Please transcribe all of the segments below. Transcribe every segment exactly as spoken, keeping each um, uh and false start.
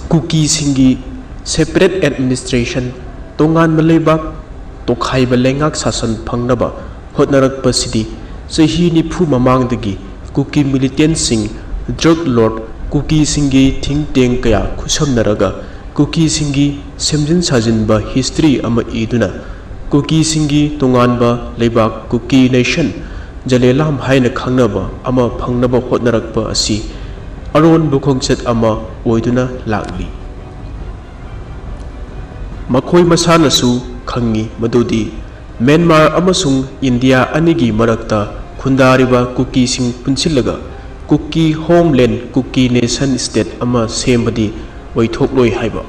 ꯀꯨꯀꯤꯁꯤꯡꯒꯤ separate administration, ꯇꯣꯉꯥꯟꯕ ꯂꯩꯕꯥꯛ, ꯇꯣꯈꯥꯏꯕ ꯂꯩꯉꯥꯛ ꯁꯥꯁꯟ ꯐꯪꯅꯕ ꯍꯣꯠꯅꯔꯛꯄꯁꯤꯗꯤ ꯆꯍꯤ ꯅꯤꯐꯨ ꯃꯃꯥꯡꯗꯒꯤ ꯀꯨꯀꯤ militantꯁꯤꯡ, drug lord, ꯀꯨꯀꯤꯁꯤꯡꯒꯤ think tank ꯀꯌꯥ ꯈꯨꯠꯁꯝꯅꯔꯒ ꯀꯨꯀꯤꯁꯤꯡꯒꯤ ꯁꯦꯝꯖꯤꯟ ꯁꯥꯖꯤꯟꯕ history ꯑꯃ ꯏꯗꯨꯅ ꯀꯨꯀꯤꯁꯤꯡꯒꯤ ꯇꯣꯉꯥꯟꯕ ꯂꯩꯕꯥꯛ, ꯀꯨꯀꯤ nation, ꯖꯂꯦꯂꯥꯝ ꯍꯥꯏꯅ ꯈꯪꯅꯕ ꯑꯃ ꯐꯪꯅꯕ ꯍꯣꯠꯅꯔꯛꯄ ꯑꯁꯤ ꯑꯔꯣꯟꯕ ꯈꯣꯡꯆꯠ ꯑꯃ ꯑꯣꯏꯗꯨꯅ ꯂꯥꯛꯂꯤ꯫ ꯃꯈꯣꯏ ꯃꯁꯥꯅꯁꯨ ꯈꯪꯏ ꯃꯗꯨꯗꯤ ꯃ꯭ꯌꯥꯟꯃꯥꯔ ꯑꯃꯁꯨꯡ ꯏꯟꯗꯤꯌꯥ ꯑꯅꯤꯒꯤ ꯃꯔꯛꯇ ꯈꯨꯟꯗꯥꯔꯤꯕ ꯀꯨꯀꯤꯁꯤꯡ ꯄꯨꯟꯁꯤꯜꯂꯒ ꯀꯨꯀꯤ homeland, ꯀꯨꯀꯤ nation state ꯑꯃ ꯁꯦꯝꯕꯗꯤ ꯑꯣꯏꯊꯣꯛꯂꯣꯏ ꯍꯥꯏꯕ꯫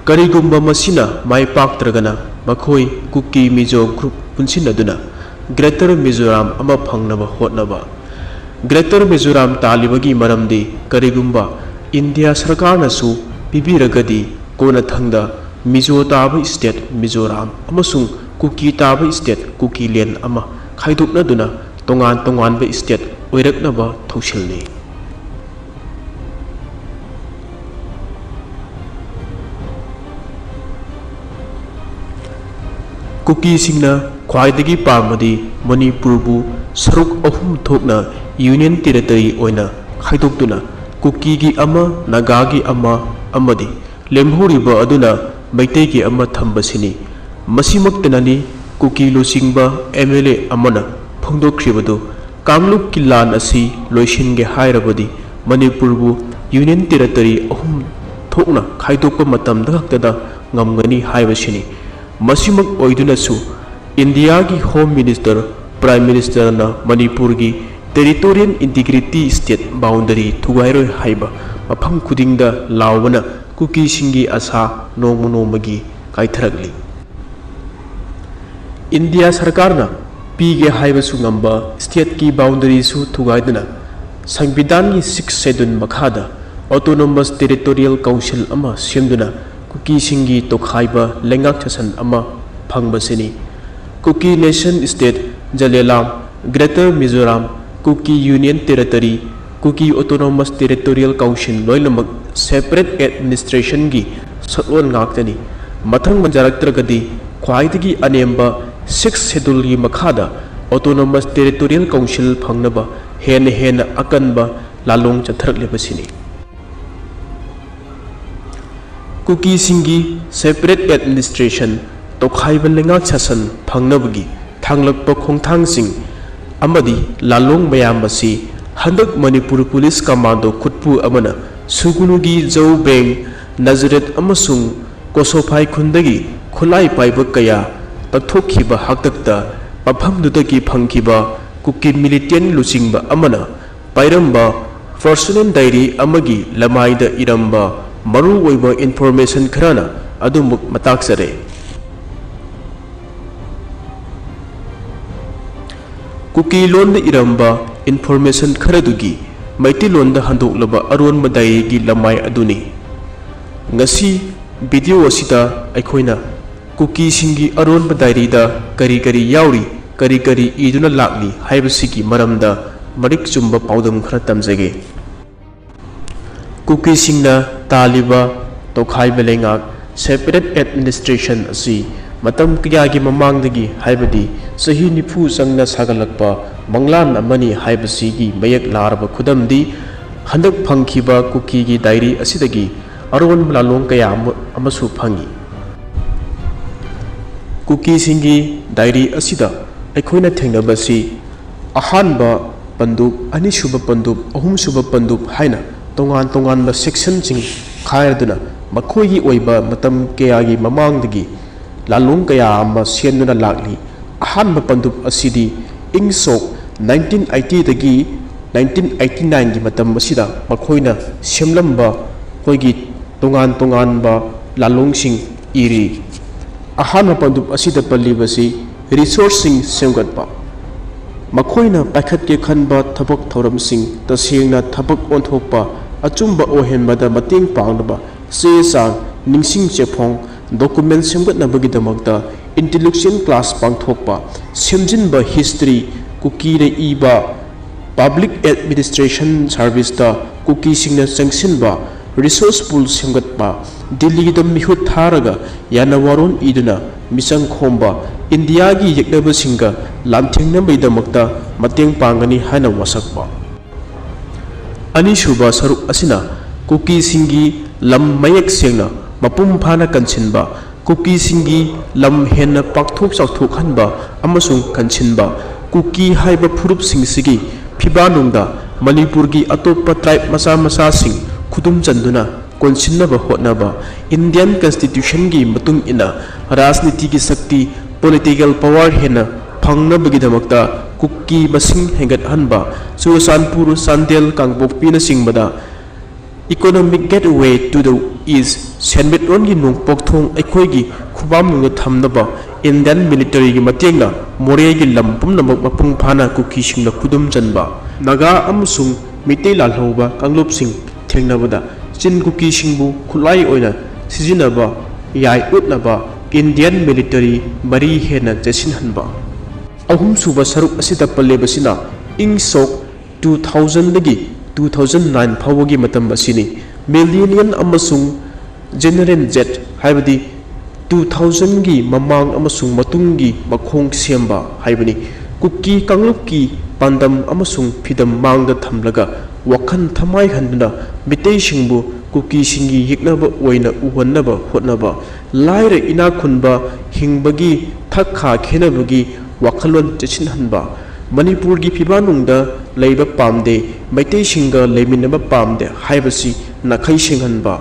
ꯀꯔꯤꯒꯨꯝꯕ ꯃꯁꯤꯅ ꯃꯥꯏ ꯄꯥꯛꯇ꯭ꯔꯒꯅ ꯃꯈꯣꯏ ꯀꯨꯀꯤ ꯃꯤꯖꯣ group ꯄꯨꯟꯁꯤꯟꯅꯗꯨꯅ Greater Mizoram ꯑꯃ ꯐꯪꯅꯕ ꯍꯣꯠꯅꯕ꯫ Greater Mizoram ꯇꯥꯜꯂꯤꯕꯒꯤ ꯃꯔꯝꯗꯤ ꯀꯔꯤꯒꯨꯝꯕ ꯏꯟꯗꯤꯌꯥ ꯁꯔꯀꯥꯔꯅꯁꯨ ꯄꯤꯕꯤꯔꯒꯗꯤ ꯀꯣꯟꯅꯊꯪꯗ ꯃꯤꯖꯣ ꯇꯥꯕ state ꯃꯤꯖꯣꯔꯥꯝ ꯑꯃꯁꯨꯡ ꯀꯨꯀꯤ ꯇꯥꯕ state ꯀꯨꯀꯤꯂꯦꯟ ꯑꯃ ꯈꯥꯏꯗꯣꯛꯅꯗꯨꯅ ꯇꯣꯉꯥꯟ ꯇꯣꯉꯥꯟꯕ state ꯑꯣꯏꯔꯛꯅꯕ ꯊꯧꯁꯤꯜꯅꯤ꯫ ꯀꯨꯀꯤꯁꯤꯡꯅ ꯈ꯭ꯋꯥꯏꯗꯒꯤ ꯄꯥꯝꯕꯗꯤ ꯃꯅꯤꯄꯨꯔꯕꯨ ꯁꯔꯨꯛ ꯑꯍꯨꯝ ꯊꯣꯛꯅ Union Territory ꯑꯣꯏꯅ ꯈꯥꯏꯗꯣꯛꯇꯨꯅ ꯀꯨꯀꯤꯒꯤ ꯑꯃ, ꯅꯥꯒꯥꯒꯤ ꯑꯃ ꯑꯃꯗꯤ ꯂꯦꯝꯍꯧꯔꯤꯕ ꯑꯗꯨꯅ ꯃꯩꯇꯩꯒꯤ ꯑꯃ ꯊꯝꯕꯁꯤꯅꯤ꯫ ꯃꯁꯤꯃꯛꯇꯅꯅꯤ ꯀꯨꯀꯤ ꯂꯨꯆꯤꯡꯕ MLA ꯑꯃꯅ ꯐꯣꯡꯗꯣꯛꯈ꯭ꯔꯤꯕꯗꯨ꯫ ꯀꯥꯡꯂꯨꯞꯀꯤ ꯂꯥꯟ ꯑꯁꯤ ꯂꯣꯏꯁꯤꯟꯒꯦ ꯍꯥꯏꯔꯕꯗꯤ ꯃꯅꯤꯄꯨꯔꯕꯨ Union Territory ꯑꯍꯨꯝ ꯊꯣꯛꯅ ꯈꯥꯏꯗꯣꯛꯄ ꯃꯇꯝꯗ ꯈꯛꯇꯗ ꯉꯝꯒꯅꯤ ꯍꯥꯏꯕꯁꯤꯅꯤ꯫ ꯃꯁꯤꯃꯛ ꯑꯣꯏꯗꯨꯅꯁꯨ ꯏꯟꯗꯤꯌꯥꯒꯤ Home Minister, Prime Ministerꯅ ꯃꯅꯤꯄꯨꯔꯒꯤ territorial integrity, state boundary ꯊꯨꯒꯥꯏꯔꯣꯏ ꯍꯥꯏꯕ ꯃꯐꯝ ꯈꯨꯗꯤꯡꯗ ꯂꯥꯎꯕꯅ ꯀꯨꯀꯤꯁꯤꯡꯒꯤ ꯑꯁꯥ ꯅꯣꯡꯃ ꯅꯣꯡꯃꯒꯤ ꯀꯥꯏꯊꯔꯛꯂꯤ꯫ ꯏꯟꯗꯤꯌꯥ ꯁꯔꯀꯥꯔꯅ ꯄꯤꯒꯦ ꯍꯥꯏꯕꯁꯨ ꯉꯝꯕ stateꯀꯤ boundaryꯁꯨ ꯊꯨꯒꯥꯏꯗꯨꯅ ꯁꯪꯕꯤꯙꯥꯟꯒꯤ Sixth Schedule ꯃꯈꯥꯗ Autonomous Territorial Council ꯑꯃ ꯁꯦꯝꯗꯨꯅ ꯀꯨꯀꯤꯁꯤꯡꯒꯤ ꯇꯣꯈꯥꯏꯕ ꯂꯩꯉꯥꯛ ꯁꯥꯁꯟ ꯑꯃ ꯐꯪꯕꯁꯤꯅꯤ꯫ ꯀꯨꯀꯤ nation state, ꯖꯂꯦꯂꯥꯝ, Greater Mizoram, ꯀꯨꯀꯤ Union Territory, ꯀꯨꯀꯤ ꯑꯣꯇꯣꯅꯣꯃꯁ ꯇꯦꯔꯤꯇꯣꯔꯤꯌꯦꯜ ꯀꯥꯎꯟꯁꯤꯜ ꯂꯣꯏꯅꯃꯛ ꯁꯦꯄꯔꯦꯠ ꯑꯦꯗꯃꯤꯅꯤꯁꯇ꯭ꯔꯦꯁꯟꯒꯤ ꯁꯛꯂꯣꯟ ꯉꯥꯛꯇꯅꯤ꯫ ꯃꯊꯪ ꯃꯟꯖꯔꯛꯇ꯭ꯔꯒꯗꯤ ꯈ꯭ꯋꯥꯏꯗꯒꯤ ꯑꯅꯦꯝꯕ ꯁꯤꯛꯁ ꯁꯦꯗꯨꯜꯒꯤ ꯃꯈꯥꯗ ꯑꯣꯇꯣꯅꯣꯃꯁ ꯇꯦꯔꯤꯇꯣꯔꯤꯌꯦꯜ ꯀꯥꯎꯟꯁꯤꯜ ꯐꯪꯅꯕ ꯍꯦꯟꯅ ꯍꯦꯟꯅ ꯑꯀꯟꯕ ꯂꯥꯂꯣꯡ ꯆꯠꯊꯔꯛꯂꯤꯕꯁꯤꯅꯤ꯫ ꯀꯨꯀꯤꯁꯤꯡꯒꯤ ꯁꯦꯄꯔꯦꯠ ꯑꯦꯗꯃꯤꯅꯤꯁꯇ꯭ꯔꯦꯁꯟ, ꯇꯣꯈꯥꯏꯕ ꯂꯩꯉꯥꯛ ꯁꯥꯁꯟ ꯐꯪꯅꯕꯒꯤ ꯊꯥꯡꯂꯛꯄ ꯈꯣꯡꯊꯥꯡꯁꯤꯡ ꯑꯃꯗꯤ ꯂꯥꯂꯣꯡ ꯃꯌꯥꯝ ꯑꯁꯤ ꯍꯟꯗꯛ ꯃꯅꯤꯄꯨꯔ ꯄꯨꯂꯤꯁ ꯀꯃꯥꯟꯗꯣ ꯈꯨꯠꯄꯨ ꯑꯃꯅ ꯁꯨꯒꯨꯅꯨꯒꯤ ꯖꯧ ꯕꯦꯡ, ꯅꯖꯔꯦꯠ ꯑꯃꯁꯨꯡ ꯀꯣꯁꯣꯐꯥꯏ ꯈꯨꯟꯗꯒꯤ ꯈꯨꯠꯂꯥꯏ ꯄꯥꯏꯕ ꯀꯌꯥ ꯇꯛꯊꯣꯛꯈꯤꯕ ꯍꯥꯛꯇꯛꯇ ꯃꯐꯝꯗꯨꯗꯒꯤ ꯐꯪꯈꯤꯕ ꯀꯨꯀꯤ ꯃꯤꯂꯤꯇꯦꯟ ꯂꯨꯆꯤꯡꯕ ꯑꯃꯅ ꯄꯥꯏꯔꯝꯕ ꯄꯔꯁꯣꯅꯦꯜ ꯗꯥꯏꯔꯤ ꯑꯃꯒꯤ ꯂꯃꯥꯏꯗ ꯏꯔꯝꯕ ꯃꯔꯨꯑꯣꯏꯕ ꯏꯟꯐꯣꯔꯃꯦꯁꯟ ꯈꯔꯅ ꯑꯗꯨꯃꯛ ꯃꯇꯥꯛꯆꯔꯦ꯫ ꯀꯨꯀꯤ ꯂꯣꯟꯗ ꯏꯔꯝꯕ ꯏꯟꯐꯣꯔꯃꯦꯁꯟ ꯈꯔꯗꯨꯒꯤ ꯃꯩꯇꯩꯂꯣꯟꯗ ꯍꯟꯗꯣꯛꯂꯕ ꯑꯔꯣꯟꯕ ꯗꯥꯏꯔꯤꯒꯤ ꯂꯃꯥꯏ ꯑꯗꯨꯅꯤ꯫ ꯉꯁꯤ ꯚꯤꯗꯤꯑꯣ ꯑꯁꯤꯗ ꯑꯩꯈꯣꯏꯅ ꯀꯨꯀꯤꯁꯤꯡꯒꯤ ꯑꯔꯣꯟꯕ ꯗꯥꯏꯔꯤꯗ ꯀꯔꯤ ꯀꯔꯤ ꯌꯥꯎꯔꯤ, ꯀꯔꯤ ꯀꯔꯤ ꯏꯗꯨꯅ ꯂꯥꯛꯂꯤ ꯍꯥꯏꯕꯁꯤꯒꯤ ꯃꯔꯝꯗ ꯃꯔꯤꯛ ꯆꯨꯝꯕ ꯄꯥꯎꯗꯝ ꯈꯔ ꯇꯝꯖꯒꯦ꯫ ꯀꯨꯀꯤꯁꯤꯡꯅ ꯇꯥꯜꯂꯤꯕ ꯇꯣꯈꯥꯏꯕ ꯂꯩꯉꯥꯛ, ꯁꯦꯄꯔꯦꯠ ꯑꯦꯗꯃꯤꯅꯤꯁꯇ꯭ꯔꯦꯁꯟ ꯑꯁꯤ ꯃꯇꯝ ꯀꯌꯥꯒꯤ ꯃꯃꯥꯡꯗꯒꯤ, ꯍꯥꯏꯕꯗꯤ ꯆꯍꯤ ꯅꯤꯐꯨ ꯆꯪꯅ ꯁꯥꯒꯠꯂꯛꯄ ꯃꯪꯂꯥꯟ ꯑꯃꯅꯤ ꯍꯥꯏꯕꯁꯤꯒꯤ ꯃꯌꯦꯛ ꯂꯥꯔꯕ ꯈꯨꯗꯝꯗꯤ ꯍꯟꯗꯛ ꯐꯪꯈꯤꯕ ꯀꯨꯀꯤꯒꯤ ꯗꯥꯏꯔꯤ ꯑꯁꯤꯗꯒꯤ ꯑꯔꯣꯟꯕ ꯂꯥꯂꯣꯡ ꯀꯌꯥ ꯑꯃ-, ꯑꯃꯁꯨ ꯐꯪꯏ꯫ ꯀꯨꯀꯤꯁꯤꯡꯒꯤ ꯗꯥꯏꯔꯤ ꯑꯁꯤꯗ ꯑꯩꯈꯣꯏꯅ ꯊꯦꯡꯅꯕꯁꯤ ꯑꯍꯥꯟꯕ ꯄꯟꯗꯨꯞ, ꯑꯅꯤꯁꯨꯕ ꯄꯟꯗꯨꯞ, ꯑꯍꯨꯝꯁꯨꯕ ꯄꯟꯗꯨꯞ ꯍꯥꯏꯅ ꯇꯣꯉꯥꯟ ꯇꯣꯉꯥꯟꯕ ꯁꯦꯛꯁꯟꯁꯤꯡ ꯈꯥꯏꯔꯗꯨꯅ ꯃꯈꯣꯏꯒꯤ ꯑꯣꯏꯕ ꯃꯇꯝ ꯀꯌꯥꯒꯤ ꯃꯃꯥꯡꯗꯒꯤ ꯂꯥꯂꯣꯡ ꯀꯌꯥ ꯑꯃ ꯁꯦꯝꯗꯨꯅ ꯂꯥꯛꯂꯤ꯫ ꯑꯍꯥꯟꯕ ꯄꯟꯗꯨꯞ ꯑꯁꯤꯗꯤ ꯏꯪ ꯁꯣꯛ ꯅꯥꯏꯟꯇꯤꯟ ꯑꯩꯠꯇꯤꯗꯒꯤ ꯅꯥꯏꯟꯇꯤꯟ ꯑꯩꯠꯇꯤ ꯅꯥꯏꯟꯒꯤ ꯃꯇꯝ ꯑꯁꯤꯗ ꯃꯈꯣꯏꯅ ꯁꯦꯝꯂꯝꯕ ꯑꯩꯈꯣꯏꯒꯤ ꯇꯣꯉꯥꯟ ꯇꯣꯉꯥꯟꯕ ꯂꯥꯂꯣꯡꯁꯤꯡ ꯏꯔꯤ꯫ ꯑꯍꯥꯟꯕ ꯄꯟꯗꯨꯞ ꯑꯁꯤꯗ ꯄꯜꯂꯤꯕꯁꯤ ꯔꯤꯁꯣꯔꯁꯁꯤꯡ ꯁꯦꯝꯒꯠꯄ, ꯃꯈꯣꯏꯅ ꯄꯥꯏꯈꯠꯀꯦ ꯈꯟꯕ ꯊꯕꯛ ꯊꯧꯔꯝꯁꯤꯡ ꯇꯁꯦꯡꯅ ꯊꯕꯛ ꯑꯣꯟꯊꯣꯛꯄ, ꯑꯆꯨꯝꯕ ꯑꯣꯏꯍꯟꯕꯗ ꯃꯇꯦꯡ ꯄꯥꯡꯅꯕ ꯆꯦ ꯆꯥꯡ, ꯅꯤꯡꯁꯤꯡ ꯆꯦꯐꯣꯡ, ꯗꯣꯀꯨꯃꯦꯟ ꯁꯦꯝꯒꯠꯅꯕꯒꯤꯗꯃꯛꯇ ꯏꯟꯇꯦꯂꯦꯛꯆꯨꯑꯦꯜ ꯀ꯭ꯂꯥꯁ ꯄꯥꯡꯊꯣꯛꯄ, ꯁꯦꯝꯖꯤꯟꯕ ꯍꯤꯁꯇ꯭ꯔꯤ, ꯀꯨꯀꯤꯅ ꯏꯕ Public Administration Service ꯇ ꯀꯨꯀꯤꯁꯤꯡꯅ ꯆꯪꯁꯤꯟꯕ resource pool ꯁꯦꯝꯒꯠꯄ, ꯗꯤꯜꯂꯤꯗ ꯃꯤꯍꯨꯠ ꯊꯥꯔꯒ ꯌꯥꯅꯋꯥꯔꯣꯟ ꯏꯗꯨꯅ ꯃꯤꯆꯪ ꯈꯣꯝꯕ, ꯏꯟꯗꯤꯌꯥꯒꯤ ꯌꯦꯛꯅꯕꯁꯤꯡꯒ ꯂꯥꯟꯊꯦꯡꯅꯕꯒꯤꯗꯃꯛꯇ ꯃꯇꯦꯡ ꯄꯥꯡꯒꯅꯤ ꯍꯥꯏꯅ ꯋꯥꯁꯛꯄ꯫ ꯑꯅꯤꯁꯨꯕ ꯁꯔꯨꯛ ꯑꯁꯤꯅ ꯀꯨꯀꯤꯁꯤꯡꯒꯤ ꯂꯝ ꯃꯌꯦꯛ ꯁꯦꯡꯅ ꯃꯄꯨꯡ ꯐꯥꯅ ꯀꯟꯁꯤꯟꯕ, ꯀꯨꯀꯤꯁꯤꯡꯒꯤ ꯂꯝ ꯍꯦꯟꯅ ꯄꯥꯛꯊꯣꯛ ꯆꯥꯎꯊꯣꯛꯍꯟꯕ ꯑꯃꯁꯨꯡ ꯀꯟꯁꯤꯟꯕ, ꯀꯨꯀꯤ ꯍꯥꯏꯕ ꯐꯨꯔꯨꯞꯁꯤꯡꯁꯤꯒꯤ ꯐꯤꯕꯥꯅꯨꯡꯗ ꯃꯅꯤꯄꯨꯔꯒꯤ ꯑꯇꯣꯞꯄ tribe ꯃꯆꯥ ꯃꯆꯥꯁꯤꯡ ꯈꯨꯗꯨꯝ ꯆꯟꯗꯨꯅ ꯀꯣꯟꯁꯤꯟꯅꯕ ꯍꯣꯠꯅꯕ, Indian Constitution ꯒꯤ ꯃꯇꯨꯡ ꯏꯟꯅ ꯔꯥꯖꯅꯤꯇꯤꯒꯤ ꯁꯛꯇꯤ, political power ꯍꯦꯟꯅ ꯐꯪꯅꯕꯒꯤꯗꯃꯛꯇ ꯀꯨꯀꯤ ꯃꯁꯤꯡ ꯍꯦꯟꯒꯠꯍꯟꯕ, Churachandpur, Chandel, ꯀꯥꯡꯄꯣꯛꯄꯤꯅꯆꯤꯡꯕꯗ economic gateway to the East, ꯁꯦꯟꯃꯤꯠꯂꯣꯟꯒꯤ ꯅꯣꯡꯄꯣꯛ ꯊꯣꯡ ꯑꯩꯈꯣꯏꯒꯤ ꯈꯨꯕꯥꯝꯅꯨꯡꯗ ꯊꯝꯅꯕ Indian military ꯒꯤ ꯃꯇꯦꯡꯅ ꯃꯣꯔꯦꯒꯤ ꯂꯝ ꯄꯨꯝꯅꯃꯛ ꯃꯄꯨꯡ ꯐꯥꯅ ꯀꯨꯀꯤꯁꯤꯡꯅ ꯈꯨꯗꯨꯝ ꯆꯟꯕ, ꯅꯥꯒꯥ ꯑꯃꯁꯨꯡ ꯃꯤꯇꯩ ꯂꯥꯜꯍꯧꯕ ꯀꯥꯡꯂꯨꯞꯁꯤꯡ ꯊꯦꯡꯅꯕꯗ ꯆꯤꯟ ꯀꯨꯀꯤꯁꯤꯡꯕꯨ ꯈꯨꯠꯂꯥꯏ ꯑꯣꯏꯅ ꯁꯤꯖꯤꯟꯅꯕ ꯌꯥꯏ ꯎꯠꯅꯕ Indian military ꯃꯔꯤ ꯍꯦꯟꯅ ꯆꯦꯠꯁꯤꯟꯍꯟꯕ꯫ ꯑꯍꯨꯝꯁꯨꯕ ꯁꯔꯨꯛ ꯑꯁꯤꯗ ꯄꯜꯂꯤꯕꯁꯤꯅ ꯏꯪ ꯁꯣꯛ two thousand ꯗꯒꯤ two thousand nine ꯐꯥꯎꯕꯒꯤ ꯃꯇꯝ ꯑꯁꯤꯅꯤ꯫ Millennium ꯑꯃꯁꯨꯡ Generation Z ꯍꯥꯏꯕꯗꯤ two thousand ꯒꯤ ꯃꯃꯥꯡ ꯑꯃꯁꯨꯡ ꯃꯇꯨꯡꯒꯤ ꯃꯈꯣꯡ ꯁꯦꯝꯕ ꯍꯥꯏꯕꯅꯤ꯫ ꯀꯨꯀꯤ ꯀꯥꯡꯂꯨꯞꯀꯤ ꯄꯥꯟꯗꯝ ꯑꯃꯁꯨꯡ ꯐꯤꯗꯝ ꯃꯥꯡꯗ ꯊꯝꯂꯒ ꯋꯥꯈꯜ ꯊꯃꯥꯏꯍꯟꯗꯨꯅ ꯃꯤꯇꯩꯁꯤꯡꯕꯨ ꯀꯨꯀꯤꯁꯤꯡꯒꯤ ꯌꯦꯛꯅꯕ ꯑꯣꯏꯅ ꯎꯍꯟꯅꯕ ꯍꯣꯠꯅꯕ, ꯂꯥꯏꯔ ꯏꯅꯥꯛ ꯈꯨꯟꯕ ꯍꯤꯡꯕꯒꯤ ꯊꯛ ꯈꯥ ꯈꯦꯟꯅꯕꯒꯤ ꯋꯥꯈꯜꯂꯣꯟ ꯆꯦꯠꯁꯤꯟꯍꯟꯕ, ꯃꯅꯤꯄꯨꯔꯒꯤ ꯐꯤꯕꯥꯟꯅꯨꯡꯗ ꯂꯩꯕ ꯄꯥꯝꯗꯦ, ꯃꯩꯇꯩꯁꯤꯡꯒ ꯂꯩꯃꯤꯟꯅꯕ ꯄꯥꯝꯗꯦ ꯍꯥꯏꯕꯁꯤ ꯅꯥꯈꯩ ꯁꯦꯡꯍꯟꯕ,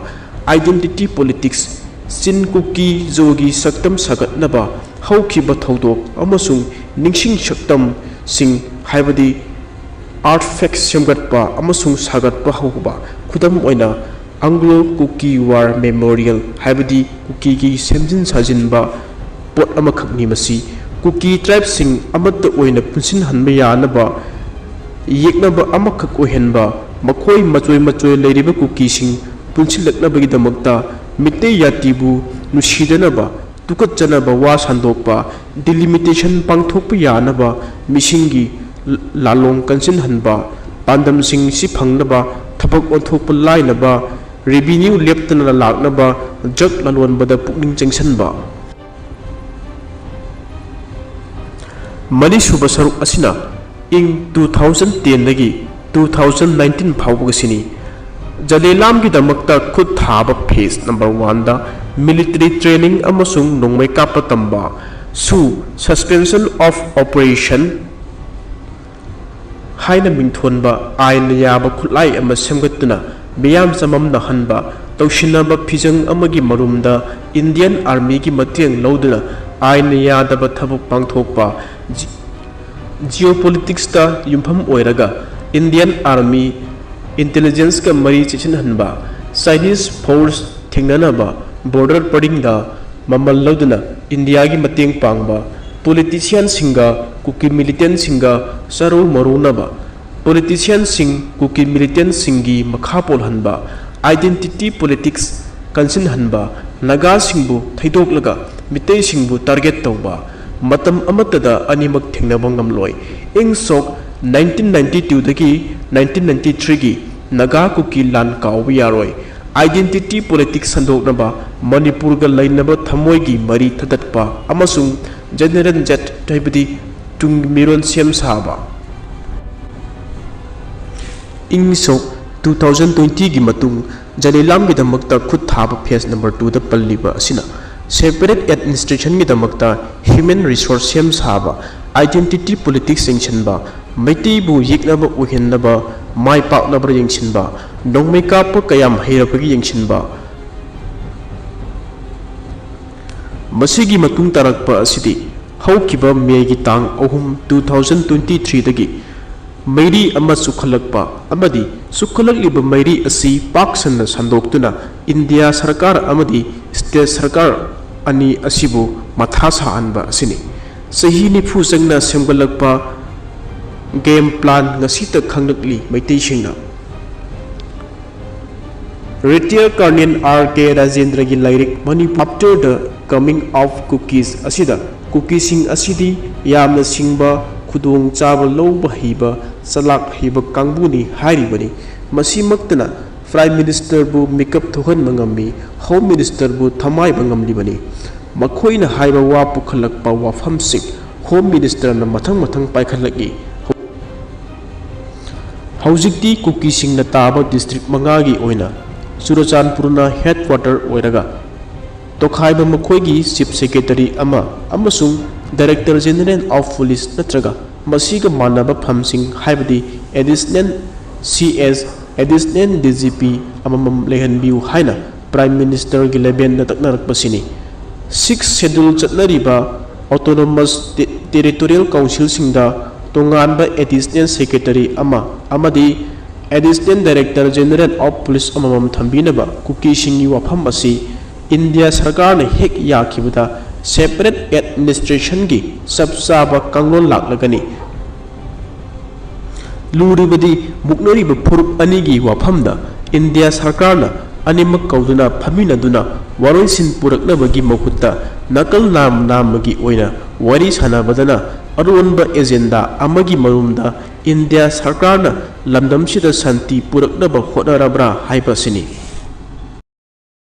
identity politics, ꯆꯤꯟ ꯀꯨꯀꯤ ꯖꯣꯒꯤ ꯁꯛꯇꯝ ꯁꯥꯒꯠꯅꯕ ꯍꯧꯈꯤꯕ ꯊꯧꯗꯣꯛ ꯑꯃꯁꯨꯡ ꯅꯤꯡꯁꯤꯡ ꯁꯛꯇꯝꯁꯤꯡ ꯍꯥꯏꯕꯗꯤ artifacts ꯁꯦꯝꯒꯠꯄ ꯑꯃꯁꯨꯡ ꯁꯥꯒꯠꯄ ꯍꯧꯕ, ꯈꯨꯗꯝ ꯑꯣꯏꯅ Anglo Kuki War Memorial ꯍꯥꯏꯕꯗꯤ ꯀꯨꯀꯤꯒꯤ ꯁꯦꯝꯖꯤꯟ ꯁꯥꯖꯤꯟꯕ ꯄꯣꯠ ꯑꯃꯈꯛꯅꯤ꯫ ꯃꯁꯤ ꯀꯨꯀꯤ tribe ꯁꯤꯡ ꯑꯃꯠꯇ ꯑꯣꯏꯅ ꯄꯨꯟꯁꯤꯟꯍꯟꯕ ꯌꯥꯅꯕ ꯌꯦꯛꯅꯕ ꯑꯃꯈꯛ ꯑꯣꯏꯍꯟꯕ, ꯃꯈꯣꯏ ꯃꯆꯣꯏ ꯃꯆꯣꯏ ꯂꯩꯔꯤꯕ ꯀꯨꯀꯤꯁꯤꯡ ꯄꯨꯟꯁꯤꯜꯂꯛꯅꯕꯒꯤꯗꯃꯛꯇ ꯃꯤꯇꯩ ꯖꯥꯇꯤꯕꯨ ꯅꯨꯡꯁꯤꯗꯅꯕ, ꯇꯨꯀꯠꯆꯅꯕ ꯋꯥ ꯁꯟꯗꯣꯛꯄ, delimitation ꯄꯥꯡꯊꯣꯛꯄ ꯌꯥꯅꯕ ꯃꯤꯁꯤꯡꯒꯤ ꯂꯥꯂꯣꯡ ꯀꯟꯁꯤꯟꯍꯟꯕ, ꯄꯥꯟꯗꯝꯁꯤꯡ ꯁꯤ ꯐꯪꯅꯕ ꯊꯕꯛ ꯑꯣꯟꯊꯣꯛꯄ ꯂꯥꯏꯅꯕ, revenue ꯂꯦꯞꯇꯅ ꯂꯥꯛꯅꯕ ꯗ꯭ꯔꯒ ꯂꯂꯣꯟꯕꯗ ꯄꯨꯛꯅꯤꯡ ꯆꯪꯁꯤꯟꯕ꯫ ꯃꯔꯤꯁꯨꯕ ꯁꯔꯨꯛ ꯑꯁꯤꯅ ꯏꯪ two thousand ten ꯗꯒꯤ two thousand nineteen ꯐꯥꯎꯕꯒꯁꯤꯅꯤ꯫ ꯖꯂꯦꯂꯥꯝꯒꯤꯗꯃꯛꯇ ꯈꯨꯠ ꯊꯥꯕ phase number one ꯗ military training ꯑꯃꯁꯨꯡ ꯅꯣꯡꯃꯩ ꯀꯥꯞꯄ ꯇꯝꯕ, ꯁꯨ, suspension of operation ꯍꯥꯏꯅ ꯃꯤꯡꯊꯣꯟꯕ ꯑꯥꯏꯟꯅ ꯌꯥꯕ ꯈꯨꯠꯂꯥꯏ ꯑꯃ ꯁꯦꯝꯒꯠꯇꯨꯅ ꯃꯤꯌꯥꯝ ꯆꯃꯝꯅꯍꯟꯕ, ꯇꯧꯁꯤꯟꯅꯕ ꯐꯤꯖꯪ ꯑꯃꯒꯤ ꯃꯔꯨꯝꯗ Indian Army ꯒꯤ ꯃꯇꯦꯡ ꯂꯧꯗꯨꯅ ꯑꯥꯏꯟꯅ ꯌꯥꯗꯕ ꯊꯕꯛ ꯄꯥꯡꯊꯣꯛꯄ, ꯖꯤ-, geopolitics ꯇ ꯌꯨꯝꯐꯝ ꯑꯣꯏꯔꯒ Indian Army intelligence ꯀ ꯃꯔꯤ ꯆꯦꯠꯁꯤꯟꯍꯟꯕ, Chinese force ꯊꯦꯡꯅꯅꯕ border ꯄꯔꯤꯡꯗ ꯃꯃꯜ ꯂꯧꯗꯨꯅ ꯏꯟꯗꯤꯌꯥꯒꯤ ꯃꯇꯦꯡ ꯄꯥꯡꯕ, politician ꯁꯤꯡꯒ ꯀꯨꯀꯤ militant ꯁꯤꯡꯒ ꯆꯔꯨ ꯃꯔꯨꯅꯕ, politician ꯁꯤꯡ ꯀꯨꯀꯤ militant ꯁꯤꯡꯒꯤ ꯃꯈꯥ ꯄꯣꯜꯍꯟꯕ, identity politics ꯀꯟꯁꯤꯟꯍꯟꯕ, ꯅꯥꯒꯥꯁꯤꯡꯕꯨ ꯊꯩꯗꯣꯛꯂꯒ ꯃꯤꯇꯩꯁꯤꯡꯕꯨ target ꯇꯧꯕ, ꯃꯇꯝ ꯑꯃꯠꯇꯗ ꯑꯅꯤꯃꯛ ꯊꯦꯡꯅꯕ ꯉꯝꯂꯣꯏ꯫ ꯏꯪ ꯁꯣꯛ nineteen ninety two ꯗꯒꯤ nineteen ninety three ꯒꯤ ꯅꯥꯒꯥ ꯀꯨꯀꯤ ꯂꯥꯟ ꯀꯥꯎꯕ ꯌꯥꯔꯣꯏ꯫ Identity politics ꯁꯟꯗꯣꯛꯅꯕ, ꯃꯅꯤꯄꯨꯔꯒ ꯂꯩꯅꯕ ꯊꯃꯣꯏꯒꯤ ꯃꯔꯤ ꯊꯗꯠꯄ ꯑꯃꯁꯨꯡ general Z, ꯍꯥꯏꯕꯗꯤ ꯇꯨꯡꯒꯤ ꯃꯤꯔꯣꯟ ꯁꯦꯝ ꯁꯥꯕ꯫ ꯏꯪ ꯁꯣꯛ two thousand twenty ꯒꯤ ꯃꯇꯨꯡ ꯖꯂꯤꯂꯥꯝꯒꯤꯗꯃꯛꯇ ꯈꯨꯠ ꯊꯥꯕ phase number two ꯗ ꯄꯜꯂꯤꯕ ꯑꯁꯤꯅ separate administration ꯒꯤꯗꯃꯛꯇ human resource ꯁꯦꯝ ꯁꯥꯕ, identity politics ꯌꯦꯡꯁꯤꯟꯕ, ꯃꯩꯇꯩꯕꯨ ꯌꯦꯛꯅꯕ ꯑꯣꯏꯍꯟꯅꯕ ꯃꯥꯏ ꯄꯥꯛꯅꯕ ꯌꯦꯡꯁꯤꯟꯕ, ꯅꯣꯡꯃꯩ ꯀꯥꯞꯄ ꯀꯌꯥꯝ ꯍꯩꯔꯕꯒꯦ ꯌꯦꯡꯁꯤꯟꯕ꯫ ꯃꯁꯤꯒꯤ ꯃꯇꯨꯡ ꯇꯥꯔꯛꯄ ꯑꯁꯤꯗꯤ ꯍꯧꯈꯤꯕ ꯃꯦꯒꯤ ꯇꯥꯡ ꯑꯍꯨꯝ, two thousand twenty three ꯗꯒꯤ ꯃꯩꯔꯤ ꯑꯃ ꯆꯨꯈꯠꯂꯛꯄ ꯑꯃꯗꯤ ꯆꯨꯈꯠꯂꯛꯂꯤꯕ ꯃꯩꯔꯤ ꯑꯁꯤ ꯄꯥꯛ ꯁꯟꯅ ꯁꯟꯗꯣꯛꯇꯨꯅ ꯏꯟꯗꯤꯌꯥ ꯁꯔꯀꯥꯔ ꯑꯃꯗꯤ state ꯁꯔꯀꯥꯔ ꯑꯅꯤ ꯑꯁꯤꯕꯨ ꯃꯊꯥ ꯁꯥꯍꯟꯕ ꯑꯁꯤꯅꯤ꯫ ꯆꯍꯤ ꯅꯤꯐꯨ ꯆꯪꯅ ꯁꯦꯝꯒꯠꯂꯛꯄ game plan ꯉꯁꯤꯇ ꯈꯪꯂꯛꯂꯤ ꯃꯩꯇꯩꯁꯤꯡꯅ꯫ Retired Colonel R K ꯔꯥꯖꯦꯟꯗ꯭ꯔꯒꯤ ꯂꯥꯏꯔꯤꯛ Manipur After the Coming of Kukis ꯑꯁꯤꯗ ꯀꯨꯀꯤꯁꯤꯡ ꯑꯁꯤꯗꯤ ꯌꯥꯝꯅ ꯁꯤꯡꯕ, ꯈꯨꯗꯣꯡꯆꯥꯕ ꯂꯧꯕ ꯍꯩꯕ, ꯆꯂꯥꯛ ꯍꯩꯕ ꯀꯥꯡꯕꯨꯅꯤ ꯍꯥꯏꯔꯤꯕꯅꯤ꯫ ꯃꯁꯤꯃꯛꯇꯅ Prime Ministerꯕꯨ ꯃꯤꯀꯞ ꯊꯣꯛꯍꯟꯕ ꯉꯝꯃꯤ, Home Ministerꯕꯨ ꯊꯃꯥꯏꯕ ꯉꯝꯂꯤꯕꯅꯤ꯫ ꯃꯈꯣꯏꯅ ꯍꯥꯏꯕ ꯋꯥ ꯄꯨꯈꯠꯂꯛꯄ ꯋꯥꯐꯝꯁꯤꯡ Home Ministerꯅ ꯃꯊꯪ ꯃꯊꯪ ꯄꯥꯏꯈꯠꯂꯛꯏ꯫ ꯍꯧꯖꯤꯛꯇꯤ ꯀꯨꯀꯤꯁꯤꯡꯅ ꯇꯥꯕ ꯗꯤꯁꯇ꯭ꯔꯤꯛ ꯃꯉꯥꯒꯤ ꯑꯣꯏꯅ ꯆꯨꯔꯆꯥꯟꯄꯨꯔꯅ headquarter ꯑꯣꯏꯔꯒ ꯇꯣꯈꯥꯏꯕ ꯃꯈꯣꯏꯒꯤ Chief Secretary ꯑꯃ ꯑꯃꯁꯨꯡ Director General of Police ꯅꯠꯇ꯭ꯔꯒ ꯃꯁꯤꯒ ꯃꯥꯟꯅꯕ ꯐꯝꯁꯤꯡ, ꯍꯥꯏꯕꯗꯤ Additional CS, Additional DGP ꯑꯃꯃꯝ ꯂꯩꯍꯟꯕꯤꯌꯨ ꯍꯥꯏꯅ Prime Ministerꯒꯤ ꯂꯦꯕꯦꯟꯗ ꯇꯛꯅꯔꯛꯄꯁꯤꯅꯤ꯫ Sixth Schedule ꯆꯠꯅꯔꯤꯕ Autonomous Te-, Territorial Councilꯁꯤꯡꯗ ꯇꯣꯉꯥꯟꯕ Additional Secretary ꯑꯃ ꯑꯃꯗꯤ Additional Director General of Police ꯑꯃꯃꯝ ꯊꯝꯕꯤꯅꯕ ꯀꯨꯀꯤꯁꯤꯡꯒꯤ ꯋꯥꯐꯝ ꯑꯁꯤ ꯏꯟꯗꯤꯌꯥ ꯁꯔꯀꯥꯔꯅ ꯍꯦꯛ ꯌꯥꯈꯤꯕꯗ separate administrationꯒꯤ ꯆꯞ ꯆꯥꯕ ꯀꯥꯡꯂꯣꯟ ꯂꯥꯛꯂꯒꯅꯤ꯫ ꯂꯨꯔꯤꯕꯗꯤ ꯃꯨꯛꯅꯔꯤꯕ ꯐꯨꯔꯨꯞ ꯑꯅꯤꯒꯤ ꯋꯥꯐꯝꯗ ꯏꯟꯗꯤꯌꯥ ꯁꯔꯀꯥꯔꯅ ꯑꯅꯤꯃꯛ ꯀꯧꯗꯨꯅ ꯐꯝꯃꯤꯟꯅꯗꯨꯅ ꯋꯥꯔꯣꯏꯁꯤꯟ ꯄꯨꯔꯛꯅꯕꯒꯤ ꯃꯍꯨꯠꯇ ꯅꯥꯀꯜ ꯅꯥꯝ ꯅꯥꯝꯃꯒꯤ ꯑꯣꯏꯅ ꯋꯥꯔꯤ ꯁꯥꯟꯅꯕꯗꯅ ꯑꯔꯣꯟꯕ agenda ꯑꯃꯒꯤ ꯃꯔꯨꯝꯗ ꯏꯟꯗꯤꯌꯥ ꯁꯔꯀꯥꯔꯅ ꯂꯝꯗꯝꯁꯤꯗ ꯁꯥꯟꯇꯤ ꯄꯨꯔꯛꯅꯕ ꯍꯣꯠꯅꯔꯕ꯭ꯔꯥ ꯍꯥꯏꯕ ꯑꯁꯤꯅꯤ꯫